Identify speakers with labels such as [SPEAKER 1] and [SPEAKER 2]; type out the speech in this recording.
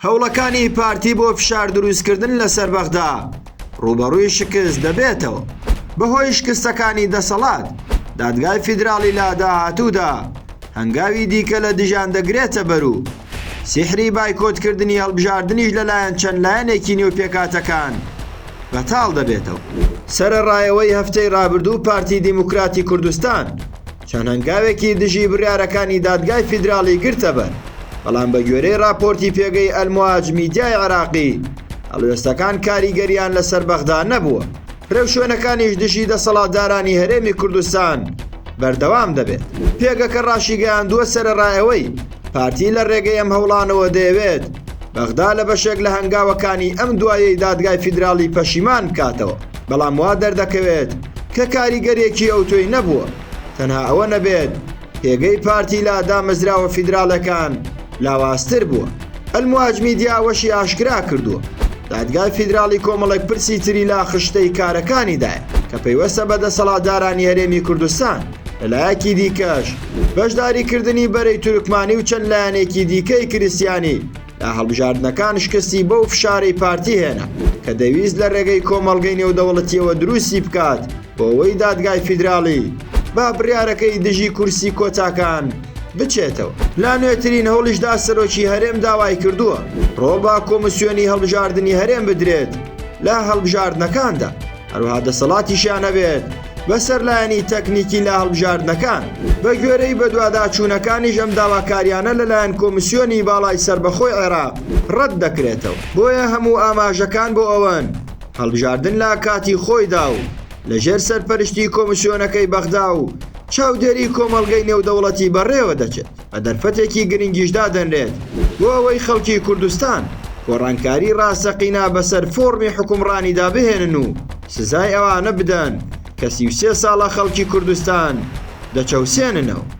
[SPEAKER 1] هەوڵەکانی پارتی بۆ فشار دروستکردن لەسەر بەغدا ڕووبەڕووی شکست دەبێتەوە. بەهۆی شکستەکانی دەسەڵات، دادگای فیدراڵی لە داهاتوودا هەنگاوی دیکە لە دژیان دەگرێتە بەر و سیحری بایکۆتکردنی هەڵبژاردنیش لەلایەن چەند لایەنێکی نێو پێکهاتەکان بەتاڵ دەبێتەوە. سەرەڕای ئەوەی هەفتەی ڕابردوو پارتی دیموکراتی کوردستان چەند هەنگاوێکی دژی بڕیارەکانی دادگای فیدراڵی گرتەبەر، بەڵام بەگوێرەی ڕاپۆرتی پێگەی ئەلمواج میدیای عێراقی، هەڵوێستەکان کاریگەرییان لەسەر بەغدا نەبووە، ڕێوشوێنەکانیش دژی دەسەڵاتدارانی هەرێمی کوردستان بەردەوام دەبێت. پێگەکە ڕاشیگەیاندووە سەرەڕای ئەوەی پارتی لە ڕێگەی ئەم هەوڵانەوە دەیەوێت بەغدا لە بەشێک لە هەنگاوەکانی ئەم دوایەی دادگای فیدراڵی پەشیمان بکاتەوە، بەڵام وا دەردەکەوێت کە کاریگەریەکی ئەوتۆی نەبووە، تەنها ئەوە نەبێت پێگەی پارتی لە دامەزراوە فیدراڵەکان لاوازتر بووە. ئەلمواج میدیا ئەوەشی ئاشکرا کردووە، دادگای فیدراڵی کۆمەڵێک پرسی تری لە خشتەی کارەکانیدایە کە پەیوەستە بە دەسەڵاتدارانی هەرێمی کوردستان، لەلایەکی دیکەش بەشداریکردنی بەرەی تورکمانی و چەند لایەنێکی دیکەی کریستیانی لە هەڵبژاردنەکان شکستی بەو فشارەی پارتی هێنا کە دەیویست لە رێگەی کۆمەڵگەی نێودەوڵەتیەوە دروستی بکات بۆ ئەوەی دادگای فیدراڵی بە بڕیارەکەی دژی کورسی کۆتاکان بچێتەوە. لە نوێترین هەوڵیشدا سەرۆکی هەرێم داوای کردووە ڕۆڵ بە کۆمسیۆنی هەڵبژاردنی هەرێم بدرێت لە هەڵبژاردنەکاندا. هەروەها دەسەڵاتیشیان هەبێت بەسەر لایەنی تەکنیکی لە هەڵبژاردنەکان. بە گوێرەی بەدواداچوونەکانیش ئەم داواکاریانە لەلایەن کۆمسیۆنی باڵای سەربەخۆی عێراق ڕەت دەکرێتەوە. بۆیە هەموو ئاماژەکان بۆ ئەوەن هەڵبژاردن لە کاتی خۆیدا و لەژێر سەرپەرشتی کۆمسیۆنەکەی بەغدا و چاودێری کۆمەڵگەی نێودەوڵەتی بەڕێوە دەچێت. بە دەرفەتێکی گرنگیش دادەنرێت بۆ ئەوەی خەڵکی کوردستان گۆڕانکاری ڕاستەقینە بەسەر فۆڕمی حوکمڕانیدا بهێنن و سزای ئەوانە بدەن کە 33 ساڵە خەڵکی کوردستان دەچەوسێننەوە.